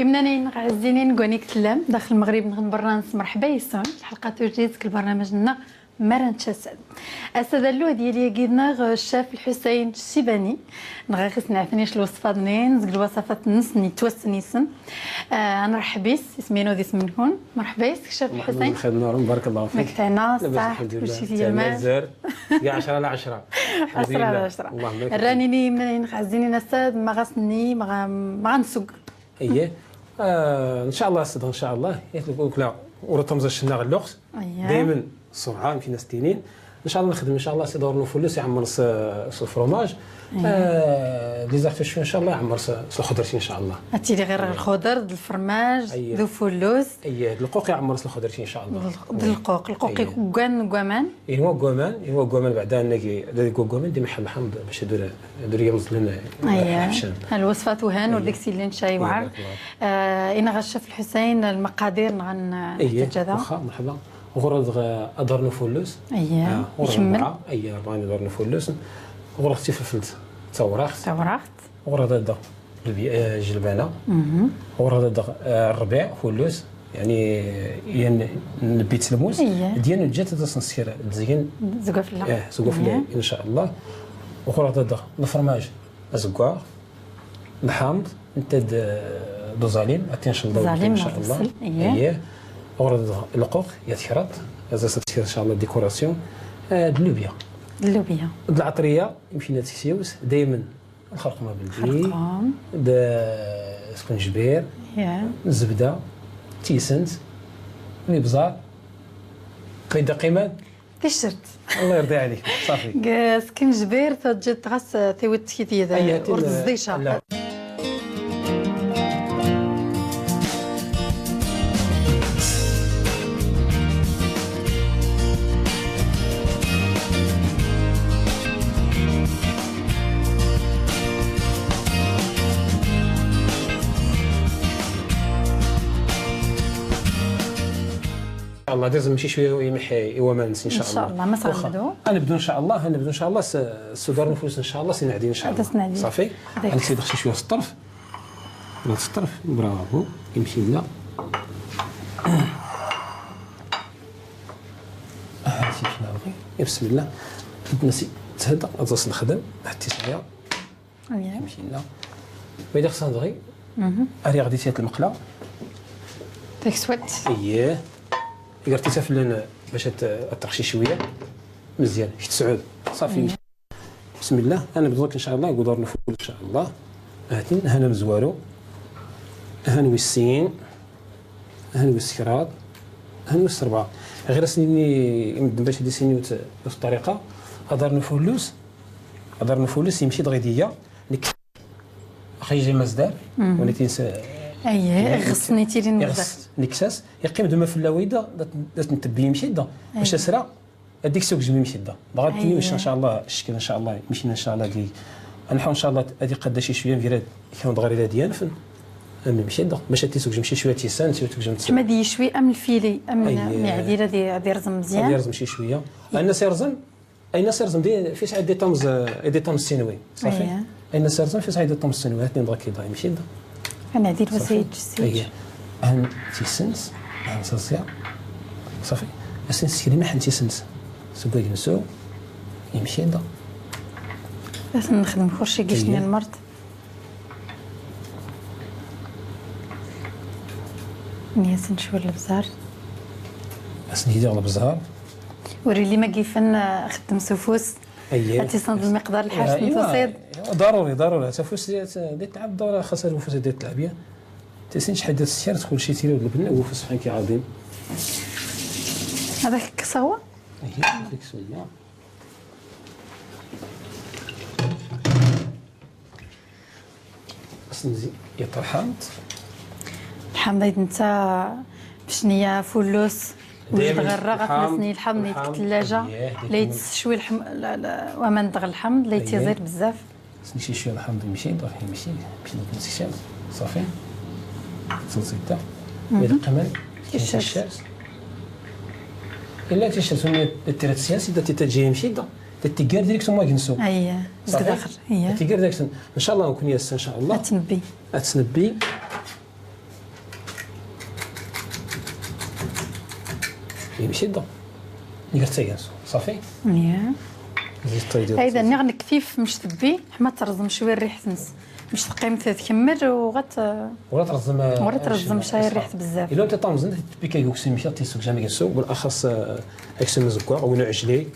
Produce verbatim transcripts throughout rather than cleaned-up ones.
Imnanayniɣ ɛziz-nayniɣ gwanik tellam daxel Lmeɣrib neɣ n berra, nsemmerḥba yes-wen. Lḥelqa tujjit deg lbernamej-nneɣ Mara n Tcasad. Ass-a d alluh d yili-agi-nneɣ ccaf Lḥusayn Ccibani. Neɣ aɣ-isnɛfni c lwesfat-nni, zg lwesfat-nnes n yetwassen-isen. Ad nreḥḥeb yes, isem-inu d isem-nkun. Merḥba yes-k ccaf Lḥusayn. Xir nurem, barkallahu fik. Mak tɛna, ṣṣaḥ, kulci di lmal. Ɛecra ɛla ɛecra. Ɛecra ɛla ɛecra. Rran-ini imnanayniɣ ɛziz-nayniɣ ass-a d ma ɣa s-nni, ma ɣa, ma ɣa nsug. Iyyah. Ncallah s-, ncallah. Iyyah, ur tamẓ cca ɣ lluqt. Iyyah. Dayman surɛa, mcina s-ttinin. Ncallah nexdem ncallah s-iḍarn ufulus iɛemmren s, s lfromaj. Iyyah. D lizartuc ncallah iɛemmer s, s lxudrt ncallah. Ad tili ɣir lxudrt d lfromaj d ufulus. Iyyah, d lquq iɛemmer s lxudrt ncallah. D lquq, lquq iggwan g waman. Inwa g waman, inwa g waman, beɛda annagi, d inwa g waman, di mḥal lḥamḍ, bac ad ur, ad ur yamẓ lana. Iyyah. Lwesfa tuhan, ur dik-s illan ca iwɛer. Inna ɣ ccaf Lḥusayn lmaqadir nɣa n, iyyah, ḥtijada. Waxa, merḥba. Ɣur-aɣ, eh, aḍarn ufulus. Iyyah. Ɣur-aɣ ikemmel. Rebɛa, iyyah, rebɛa n iḍarn ufulus. Ɣur-aɣ tiflfelt tawraɣt. Tawraɣt. Ɣur-aɣ dadaɣ lbi-, eh, jilbana. Ɣur-aɣ dadaɣ, eh, rrbiɛ, fulus, yeɛni, yan nnbi s lmus. Iyyah. D yan ǧǧat ad as-nsker d zgen. Zgwafla. Eh, zgwafla, ncallah. Ɣur-aɣ dadaɣ lfrmaj azgwaɣ, lḥamḍ, nta d, eh, d uẓalim, ad t-ncallah. Uẓalim, ncallah. Iyyah. Ɣur-aɣ dadaɣ lquq, ya tkraḍt, ad as-nsker ncallah décoration, eh, d llubya. D llubya. D lɛeṭriya, imcina ad t-ksiwes, dayman. Lxerqum abeldi. Lxerqum. D skunjbir. Iyyah. Zebda. Tisent. Libẓar. Ma yedda qqiman? Ticcert. Allah yerḍi ɛleyk. Ṣafi. G skunjbir, tujjit ɣas tiwit tkit yid, ur tẓḍic ara. Ncallah, d irẓem maci cwiya imḥi i waman-nnes, ncallah. Ncallah, ma s-ɣa nbdu? Ad nbdu ncallah, ad nbdu ncallah s, s uḍarn ufulus ncallah, s inɛdin ncallah. Ad as-nɛdin. Ṣafi? Ad nsidex cwiya s ṭṭerf. Ula s ṭṭerf, bravo, imci-nna. Ah, imci-nna, bismillah. Ad nasi, thedda, ad as-nexdem, ḥtijada. Imci-nna. Ma yella xas-nɣi, ar yaɣ di tyat lmeqla. Takswat. Iyyah. Igar tisa fell-an bac ad, ad terxi cwiya. Mezyan, kečč tesɛud. Ṣafi. Bismillah, ad nbdu ncallah, g uḍarn ufulus ncallah. Hatin, han amezwaru, han wis sin, han wis kraḍ, han wis rebɛa. Ɣir as-nini i medden bac ad issinen yiwet, yiwet ṭṭariqa, aḍarn ufulus, aḍarn ufulus imci-d ɣid-iyya, nek, axi-j i mazdar, walakin s, iyyah, iɣes-nni tili n mazdar. Iɣes, nekkes-as, iqqim-d ma fell-awi da, da t-, da t-ntebbi imci-d, bac asra, ad dik-sugjem imci-d. Dɣa ad tini, ncallah, cckel, ncallah, imci-nna, ncallah, di, ad nḥawl, ncallah, ad iqadda ci cwiya, mgirad, kra n dɣar ila d-yanfen, am imci-d, bac ad t-isugjem ci cwiya tisan, ci tugjem tisan. Ma d yicwi, am lfili, am, iyyah, mɛdil, ad i-, ad irẓem mezyan. Ad irẓem ci cwiya. Ad nas-irẓem, ad nas-irẓem di, fi sɛa ad iṭamẓ, ad iṭamẓ sinwi. Ṣafi? Iyyah. Ad nas-irẓem, fi sɛa ad iṭamẓ sinwi. Hat-nin dɣa kida, imci-d. Ad nɛdil wa s-ijj, s-ijj. Iyyah. Han tisent, han s-aẓya. Ṣafi. Ad as-nsker imḥi n tisent. Seg wagensu, imci-d. Ad as-nexdem xurci gic n lmert. Ad as-nsker cwiya n lebẓar. Ad as-nsker lebẓar. Ur illi ma gifen, eh, xeddem s ufus. Iyyah. Ad tissineḍ lmiqdar lḥajet n tusiḍ. Ḍaruri, ḍaruri. Ufus di, di tleɛb, ḍaruri xas ufus di tleɛb, ya. Tissineḍ cḥal d teskert, kulci tili d lbenna, ufus subḥanak ya ɛḍim. Ad ak-kkseɣ wa? Iyyah, ad ak-kkseɣ wa. As-nzi i terḥamt. Lḥamḍ ay d-netta bcniya fullus. Wid ɣer-ɣ, lḥamḍ, ad t-nesni lḥamḍ, lḥamḍ, deg tlaja. Iyyah, la yetteswi lḥam-, la, la, waman dɣ lḥamḍ, la yettiẓid bzzaf. As-nzi cwiya lḥamḍ, imci, dɣa imci, imci, dɣa imci, ṣafi. Ṣafi. Ila qqimen, ticcert. Illa ticcert, ur tira tsyas, ida titaǧǧa imci, da titgar direct ma agensu. Ayya, ṣafi? Zdaxel, ayya. Titgar direct. Ncallah, nkun yass, ncallah. Ad tnebbi. Ad tnebbi. مشي دا. نيغر تاغنسو. صافي؟ يا. زيد طريدي. هايدا نيغ نكتيف مش تبي، حما ترزم شوية الريح تنس. مش تقيم تكمل وغت-، ولا ترزم، ولا ترزم شوية الريح بزاف. إلا أنت طامزن تبي كيكوكسي مشي تيسوك جامي كيسو، بالأخص، آه، أكسو مزكوع ونوع جلي.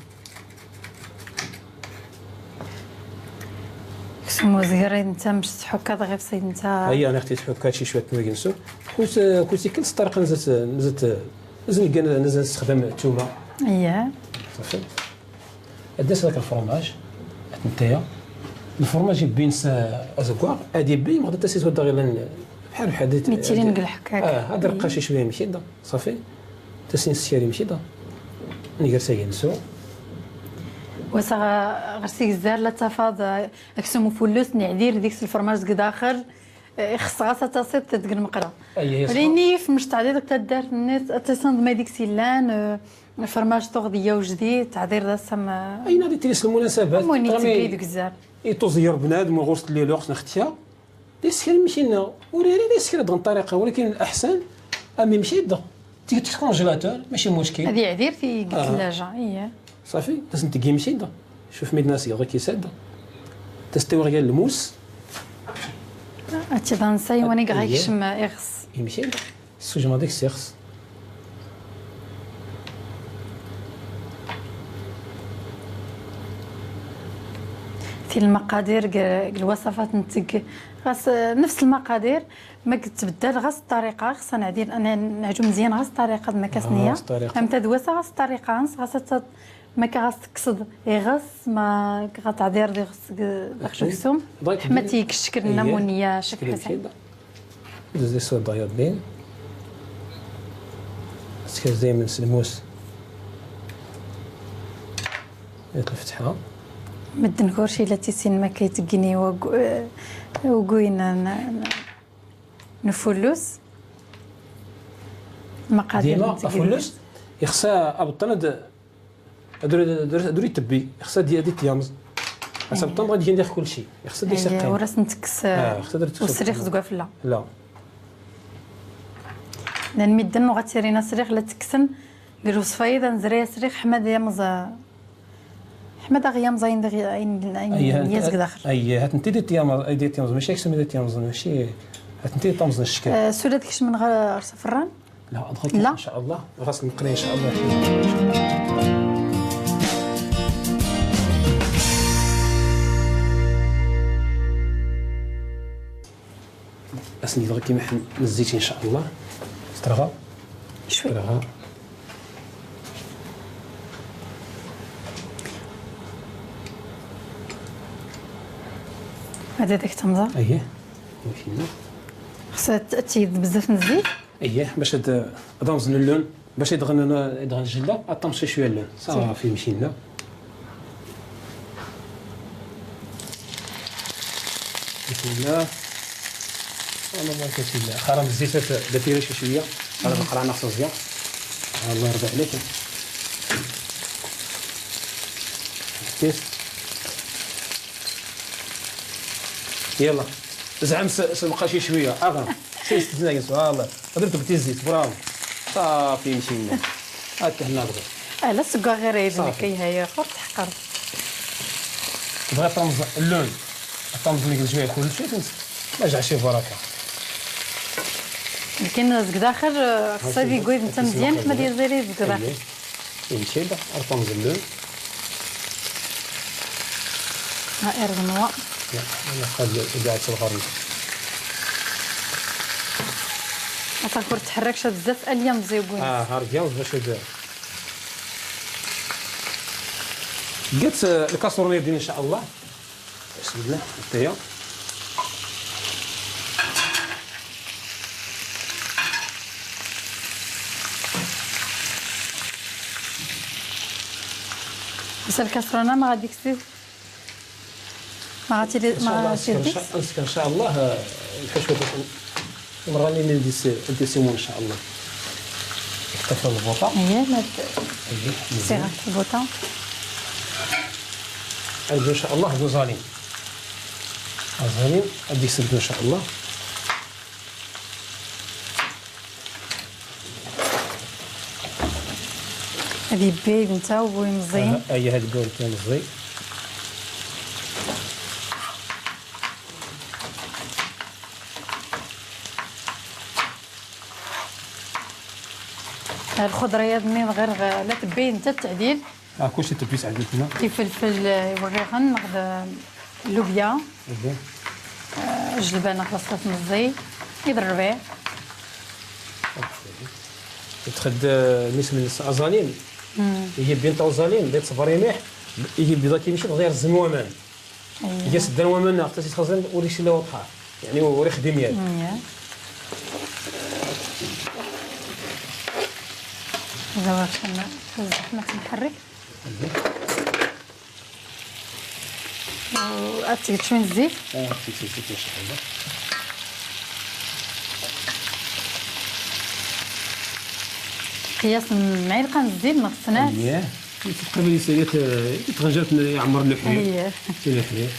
كسمو زهري انت مش تحك هذا غير سيد انت. هيا أنا أختي تحك هادشي شوية نوع كنسو. كنت، كنت كنت طريقة نزلت، نزلت، نزلت كان نزلت نستخدم الثومة. اييه. صافي. اديت هذاك الفرماج. نتايا. الفرماج يبين س-، أزكوار. أدي بي، ما غادي تسيت ودا غير لن-، بحال، بحال ديت-، ميتيرين ديت-، قلحك هكا. آه، هذا القاشي شوية مشي دا. صافي. تسني السياري مشي دا. نيغر سايق نسو. وسا غ-، غرسي زار لا تفاض، اكسمو فلوس، نعدير ديك الفرماج ديك داخل. إيه، خص غاسا تصيب تدق المقرا. أي، هي صح. وليني في مش تعديل ديك تدار النت، اتصل ما ديك سيلان، آه، الفرماج طوغ ديا وجديد، تعدير دا سما. أين هذه تريس المناسبات؟ أموني تغمي تقيد كزار. إي توزير بنادم وغوصت لي لوقت نختيا. دي سكر مشينا. وريري دي سكر دغن طريقة، ولكن الأحسن أمي مشي دا. تيجي تكونجيلاتور، ماشي مشكل. هذه عدير في آه. الثلاجة، إيه. صافي، بس انت كي مشي دا. شوف ميدنا سي غير كيساد. تستوي غير الموس. هادشي دانساي واني آه، غايك إيه. شم إغس. يمشي دا. السوج ما ديك سيغس. في المقادير، ق-، الوصفات نتق-، غاس-، نفس المقادير، ما قد تبدل، غاس الطريقة، خصنا نعدي، أنا نعجو مزيان، غاس الطريقة، ما كاس آه، نية. غاس الطريقة. أم تدوسة، غاس الطريقة، غاس، غاس تت-، ما كغاس تكسد، غاس ما كغا تعدير دي غاس، داخل أكيد. السوم. بغيت حما دير تيك الشكل إيه. النمونية، شكل شكل حسن. كده. دوز دي سود ضياض بين. سكر دايمًا سلموس. يطلع فتحة. مدن كورشي لا تيسين ما كيتقني وقو-، وقوينا ن-، ن-، نفولوس. مقادير ديما نتقني. أفولوس. يخصها أبطنة د-، دري، دري، دري تبي. يخصها دي، دي تيامز. حسب الطن غادي يجي ندير كلشي. يخصها دي أيه، سقين. وراس نتكس، آه، يخصها دري تكس وسريخ سقين. زكوا في الله. لا. لأن ميدن وغتيرينا سريخ لا تكسن. قالوا صفايدة نزري سريخ حمد يا مزا. حمد أغيا مزا يندغ-، ين-، ين-، أيه، هات-، يزق داخل. أيه، هات انت ديت يا مز-، أي ديت يا مز-، ماشي أكسن ديت يا مز-، ماشي. هات انت ديت يا مز-، الشكل. آه، سولا ديكش من غير صفران؟ لا، أدخل لا. إن شاء الله. غسل المقلي إن شاء الله. أسني دغيا كيما حن الزيت إن شاء الله. استرغى. شوي. استرغى. هذا داك التمزة. أيه. ماشي هنا. خصها ت-، تيد بزاف من الزيت. أيه، باش هاد، هاد نزل اللون. باش يدغن، يدغن الجلدة، أطمسي شوية اللون. صافي، مشينا. بسم الله. الله يبارك، بسم الله. خرم الزيت، بتيري شي شوية. خرم القرعة نص زيان. الله يرضى عليك. كيف؟ يلا. زعم س-، سبقها شي شوية. أغا. سيس تزناقص، والله. درت بتي الزيت، برافو. صافي، مشينا. هاك هنا بغيت. اه، لا، سكر غير هيد اللي صافي. كيهيا خور تحقر. بغا طنز اللون. طنز اللي قلت شوية كل شيء، فهمت؟ ما جا شي بركة. لكن زك داخل، آه، خصها هاك يقول انت بسم مزيان، الله. حنا ديال زيري زك داخل. أيوة. يمشي بقى، أرقام زلون. ها، إير بنوا. لا، أنا خارج قاعد في الغرب. أتنكر تحركش بزاف اليوم زيقون. آه، هارد يوم باش يبدا. قلت، آه، الكاسروني ديالي إن شاء الله. بسم الله، هكايا. بس الكاسرونة ما غاديكش تزيد، ما غادي، إن شاء ما الله، غادي نسكر إن شاء، نسكر إن شاء الله، آه، الحشوة تكون المرة اللي نديس-، نديسيمو إن شاء الله. اكتفى البوطة. هي ما ت-، هي، مزيان. صيغة البوطة. عندو إن شاء الله غوزالين. غوزالين، غادي يسبتو إن شاء الله. هادي بيد نتا وبوي مزين. آه، أي هادي بيد نتا مزين. الخضريات من غير غ-، لا تبين نتا التعديل. آه، كلشي تبيت عندنا. تيفلفل، آه، يوريغن، ناخذ، آه، اللوبيا. إيه. آه، الجلبانة خلاص كتمزي. يضربي. تخد، آه، نسمي أزالين. مم. يجي بين طوزالين، بيت صبري ميح. يجي بيضا كيمشي غير الزنومان. أيوة. يجي سدان ومنا، حتى تيتخزن وريش اللي واضحة. يعني وريخ ديميال. أيوة. إذا واش كنا الزحمة تنحرك. وأتيك شوية زيت. آه، أتيك شوية زيت إن شاء الله. قياس معلقة نزيد ما خصناش. إيه. تقريبًا يسير يت-، يتغنجر يعمر الحليب. إيه. يسير الحليب.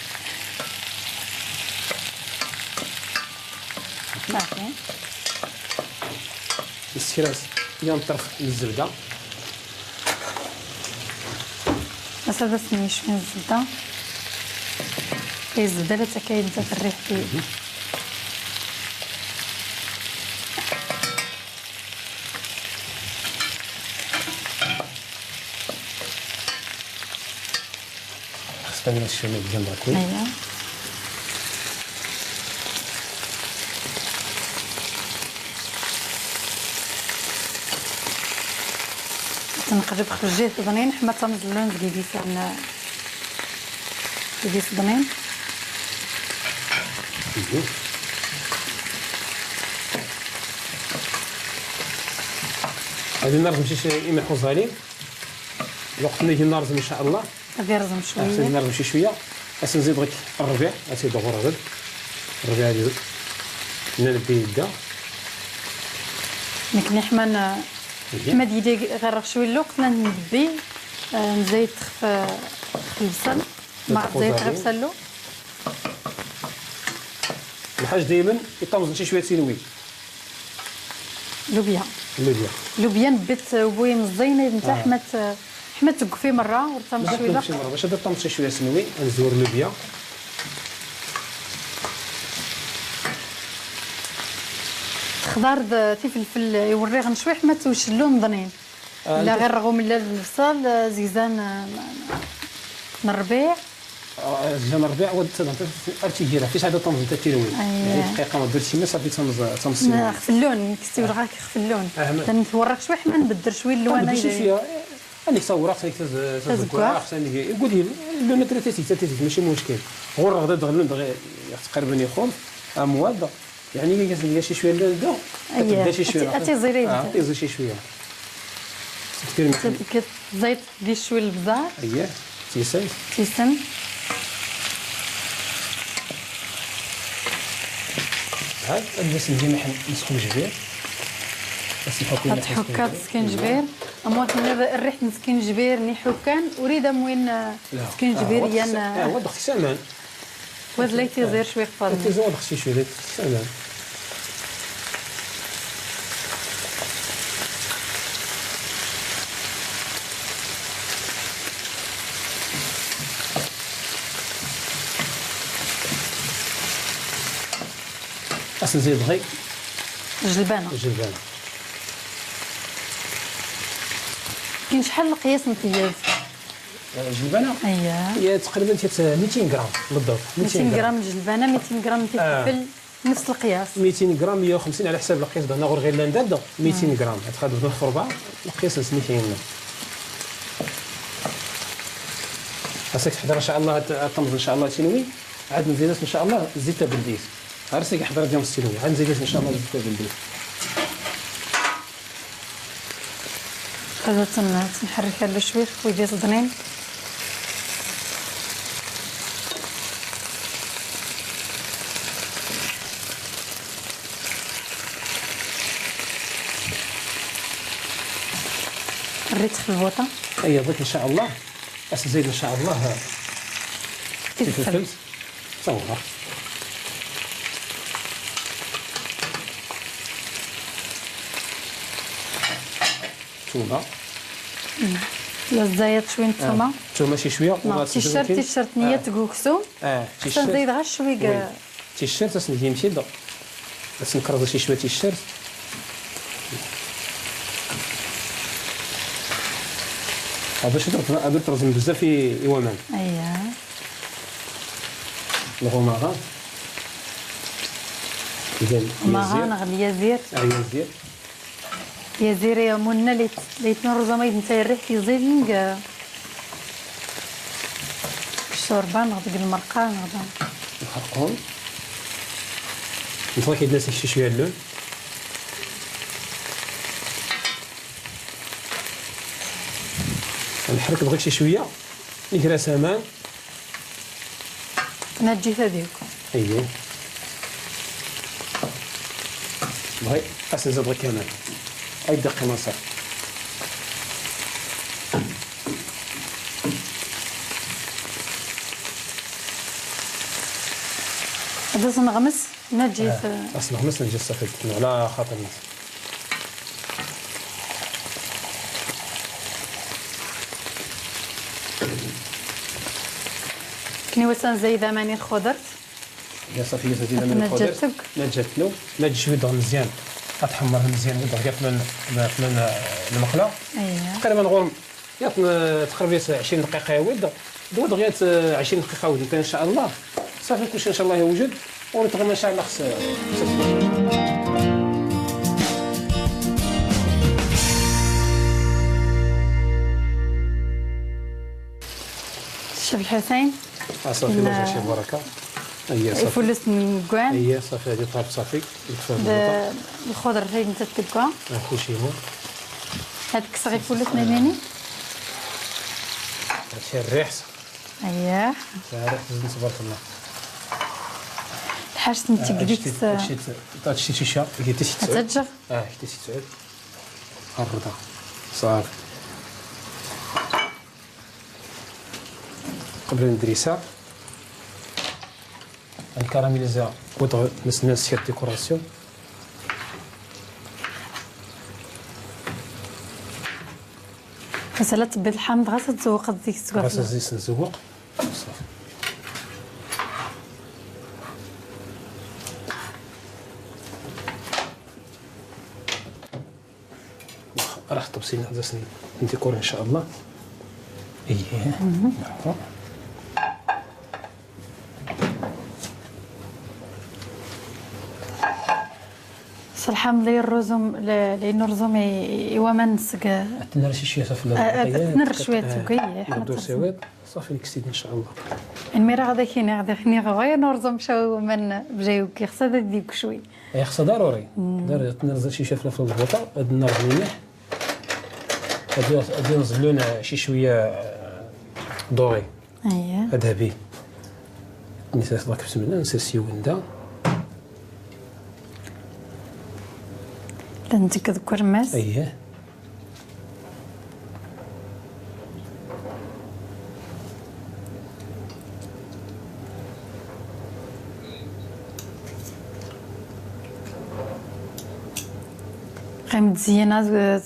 صافي. السكراس يوم طرف من الزبدة. بس هذا سميش من الزبدة. هي الزبدة لا تكاين حتى في الريح ديالي. خصنا نشوفو الجنب هاكي. أيوة. تنقلب خرجيه ضنين حما تمزلون زكيدي سان. زكيدي ضنين. هادي النار تمشي شي إيمي حوزالين. الوقت اللي يجي النار إن شاء الله. غادي نرزم شوية. غادي نرزم شي شوية. غادي نزيد غير الربيع، غادي يدور غير. الربيع هادي نبي يبدا. لكن حما ن-، حما ديدي غير شوية الوقت، لا نبي، آه، نزيد خف، خف البصل. ما زيد غير بصلو. الحاج دايمًا يطمز شي شوية سينوي. لوبيا. لوبيا. لوبيا نبت وبوي مزينة نتا آه. حمات، حمات تقفي مرة ورتا مزال مشوي تقفي مرة. باش هذا طمطي شوية سنوي، نزور لوبيا. خضار د-، تيفلفل يوريغن شوي حمات وشلو مضنين. آه، لا غير رغم لا البصل، آه، زيزان، آه، من الربيع. آه، جا من الربيع ود تنظف ارتي ديالها، فيش هذا طمز انت تيروي. أييه. يعني دقيقة ما درتش ما صافي تمز-، تمصيني. خفلون، كستي ولا غاك خفلون. آه، ما تنتورق شوي حنا نبدل شوي اللون. شوية. انا صورت هيك تز-، تزكوا. تزكوا، خصني يقول لي اللون درتي تي، تي، تي، ماشي مشكل. غور غدا دغلون دغ-، تقريبًا يخون. امواد. يعني، كاين شي شوية ل-، ل-، أييه. كتبدا شي شوية. أتي-، أتي زيري آه، يبدا. أتي زيد شي شوية. كتير مليح. كت-، كتزيد دي شوية البزار. أييه. تيسن. تيسن. هاد الجسم ديالنا حن-، نسخن جبير. بس نحط لنا هاد حكا حكا السكنجبير. أما كنا الريح نسكنجبير ني حكان، أريد أموين لا. سكنجبير آه، ين. آه، واضح سامان. واد لي تيزير شوي قبل. تيزير واضح شي شوي، تمام. أصل زيد غي. جلبانة. جلبانة. كاين شحال القياس متياز؟ آه، جلبانة؟ أييه. هي تقريبًا تيت ميتين غرام بالضبط. ميتين غرام. ميتين غرام جلبانة، ميتين غرام آه. تيفلفل، نفس القياس. ميتين غرام، مية وخمسين على حساب القياس، بهنا غير غير لانداد، ميتين آه. غرام. هتخدم هنا في ربع، القياس سميتي لنا. خاصك تحضر إن شاء الله، ت-، تمز إن شاء الله تنوي، عاد نزيدك إن شاء الله زيت بلديس. عرسك يحضر ديال السينما، عاد نزيدك إن شاء الله زيت بلديس. هذا تن-، تنحرك على شوي خويا زدنين. الريتخ في البوطة. أييه، دوك إن شاء الله. أس نزيد إن شاء الله. تفلفل. تصور. ثومة. Tla zzayat cwi n ttuma. Ttuma ci cwiya. Ticcert, ticcert niyat g uksum. Xas nzayd ɣas cwi g. Ticcert as ngi mci d as nkerẓ ci cwiya ticcert. Ad tɣ-, ad tɣzm bzzaf i waman. Aya. Lɣumaɣa. Lɣumaɣa neɣ lyazir. Aya, lyazir. Lyazir ya munna la itnurẓum ayd nta rriḥ tiẓilin g ccurba neɣ deg lmerqa neɣ da. Nxerqum. Nxerq ayd nas ci cwiya llun. Nḥerk dɣik ci cwiya. Ngra-s aman. Naǧǧit ad yukk. Ayya. Bɣi, as nzid ɣik aman. Ay ddeqq ma ṣafi. Ad as nɣmes, naǧǧit. As nɣmes, naǧǧit ṣafi. Ɛla xaṭer-nnes. Kni wis ad nzayd aman i lxudrt. Ya ṣafi, ya ṣafi, aman i lxudrt. Naǧǧat-t. Naǧǧat-t. Naǧǧ cwi dɣ mzyan. Ad tḥemmṛ mzyan, dɣ gaf man, man, man, eh, lmeqla. Ayya. Taqriban ɣur-m, yat, eh, tqrib yat ɛecrin dqiqa ya wid. Dɣ gaf, eh, ɛecrin dqiqa wid, in ca Allah. Ṣafi, kulci in ca Allah yewjed. Ur tɣ-, in ca Allah xs-, xs-, Ccef Lḥusayn. Ah, ṣafi, ma ca Ccef Baraka. Ayya, ṣafi. Ifulus n ugwan. Ayya, ṣafi, hadi ṭṭaf ṣafi. Ikfa d lxudr ayd nta tgwa. Ah, kulci. Hadi kkseɣ ifulus n imini. Hadi rriḥ. Ayya. Rriḥ tizden, tbark Allah. Lḥaǧt n tegdit. Tactit, tactit, tactit. Ah, tactit. Rrda. Ṣafi. Qbel ad ndriṣa, ad nkaramiliza, wid ɣ-, nesnas kra décoration. Ɣas ala tbid lḥamd, ɣas ad tzewqeḍ deg-s. Ɣas ad zis nzewweq. Ṣafi. Rax ṭebsin ad as-ndikuri in ca Allah. Ih. Ṣṣelḥa mli rruzum, li, li nurẓum i, i waman seg. Ad tnrr cwiya s lbuṭa. Ad tnrr cwiya s lbuṭa. Ṣafi, nekkes-t-id in ca Allah. Imir ɣad ak-iniɣ, ɣad ak-iniɣ ɣur-i nurẓum cwiya i waman bjayuk, ixṣa ad yukk cwiya. Ixṣa ḍaruri. Ḍaruri, ad nrẓ cwiya s lbuṭa, ad nrẓ mliḥ. Ad, ad nẓ llun cwiya, eh, ḍuri. Ayya. Adhabi. Nisas ḍak bsmillah, nsers yiwen da. Llan deg warmas. Ayya. Ɣimd ziyana, eh,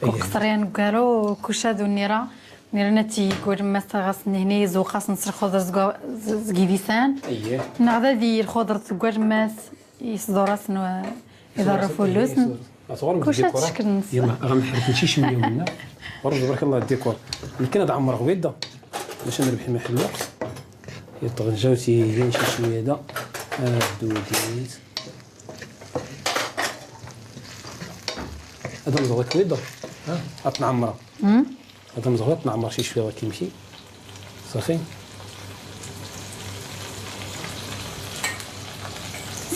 Ayya. Kuqṣryan garo, kucad unira. Nirana ti gurmas ɣas nihni zuqas nsrxuḍ zg-, z-, zgidisan. Ayya. Neɣ da di lxuḍr tgurmas, isḍuras n-, iḍarru fulus. Kucat tcekr-nnes. Yalla, ɣa nḥerk nci cwiya minna. Ɣur-k tbark Allah ddikor. Nekk ad ɛemmreɣ wid da. Bac ad nrebḥ imaḥella. Iṭɣenjawt igan ci cwiya da. Ad dudit. Ad nẓeḍ akk wid da. Ha? Ad nɛemmreɣ. Ad amẓeɣ ad nɛemmreɣ ci cwiya ɣa kimki. Ṣafi.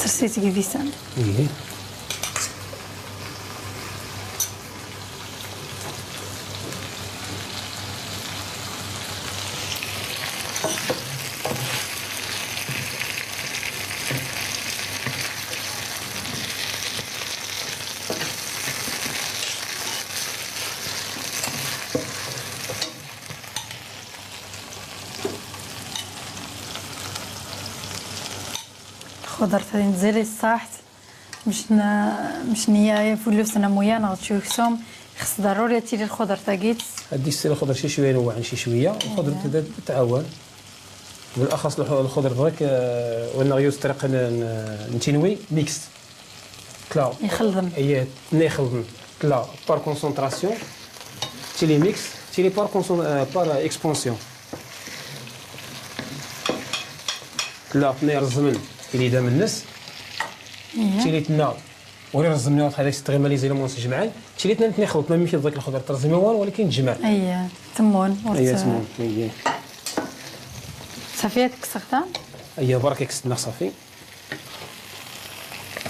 Sers-it deg idisan. Ihi. Lxuḍrt-a nzil i ṣṣaḥt, mec n-, mec n-, ya fulus n-, amuya neɣ d-cuksum, خص ضروري تيلي الخضر تاقيت. هادي السيرة الخضر شي شوية نوعا شي شوية، الخضر تبدا تعاون. بالأخص الخ-، الخضر دراك، آه، وأنا غيوز طريق ن-، ن-، نتنوي ميكس. تلا. يخلطن. إيه، نيخلطن. تلا بار كونسونطراسيون. تيلي ميكس، تيلي بار كونسون-، آه، بار إكسبونسيون. تلا تني رزمن إلي دا من النس. إيه. تيلي تنا وري رزمني واخا هذاك استغمالي زي لمونس جمعان. تيلي تنا نتني خلطنا ماشي ضاك الخضر ترزمي والو، ولكن جمع. أيه، تمون. أيه، ورت-، تمون. أيه. صافي، هذيك السخطة. أيه، برك يكسدنا صافي.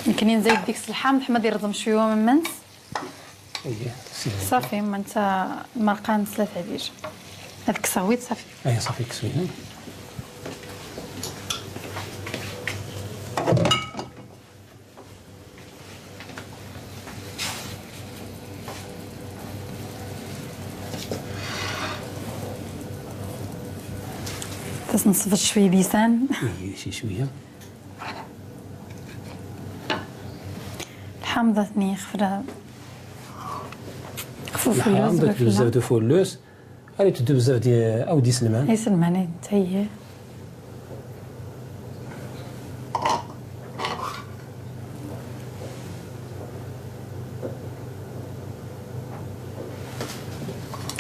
يمكن نزيد ديك السلحة، محمد يرزم شوية من منس. أيه، سيدي. صافي، ما انت المرقة نسلات عليه. هذيك صافي، صافي. أيه، صافي، كسوينا. بس نصفر شوية بيسان. إيه، شي شوية. الحامضة ثني خفرة. خفوف اللوز، بزاف دو فول اللوز. أري تدو بزاف دي أو دي سلمان. أي سلمان، أي نتا هي.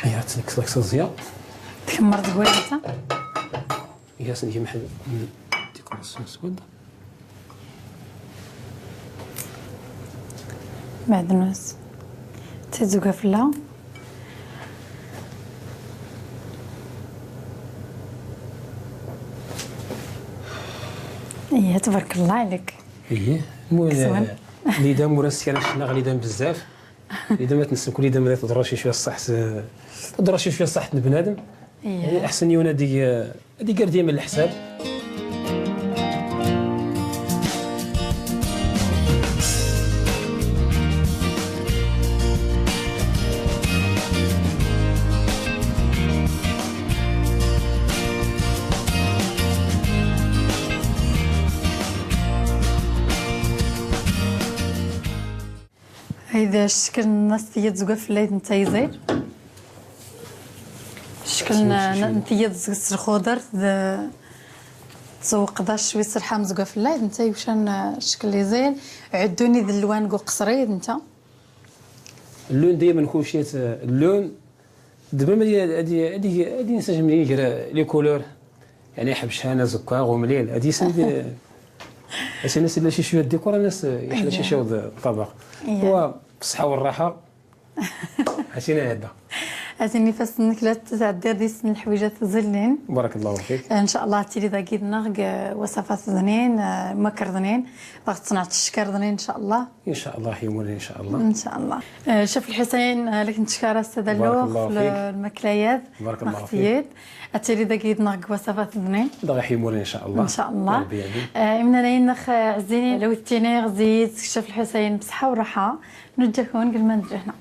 أيا تسلك سلك سوزيا. تكمر تقول أنت؟ يا سيدي محل ديكوراسيون سويد. معدنوس. تزوقها في اللون. إيه، تبارك الله عليك. إيه، المهم، كسوان. آه، ليدام وراسي أنا شفنا غليدام بزاف. ليدام ما تنسى كل ليدام تضرشي شوية الصح، س-، تضرشي شوية الصح بنادم. إيه. يعني أحسن يونا دي، آه، هادي كاع ديما الحساب. هيدا الشكل الناس تيا تزوقا في الليل نتا يزير. الشكل ن-، نتا يزوق الخضر ذ-، تزوق دا شوي سرحة مزوقا في الليل نتا يوشان الشكل يزير. عدوني ذ اللوان قو قصري نتا. اللون دايما خوشيت اللون دابا ما دي، هادي، هادي، هادي نسجم لي نقرا لي كولور. يعني حبشانة، زكاغ ومليل. هادي سند، هادي الناس اللي شي شوية ديكور، الناس يحلى شي شوية الطبق. إيه. هو بالصحة والراحة. هاتينا هادا. هاتيني فاس انك لا تعدي هادي السن الحويجات زلين. بارك الله فيك. ان شاء الله تيلي داكي دناغ وصفات زنين، آه، مكر زنين. باغي تصنع الشكر زنين ان شاء الله. إن شاء الله يومنا إن شاء الله. إن شاء الله. آه، شيف الحسين، آه، لك نتشكر أستاذ بارك اللوخ الله فيك. المكليات. بارك الله فيك. مختيات. أتيلي داكي دماغ وصفات بنين. دغا حيموري إن شاء الله. إن شاء الله. ربي يعين. آه، إمنا لين نخ، آه، عزيني لو تيني غزيت شيف الحسين بصحة وراحة. نجاكون قبل ما نجي هنا.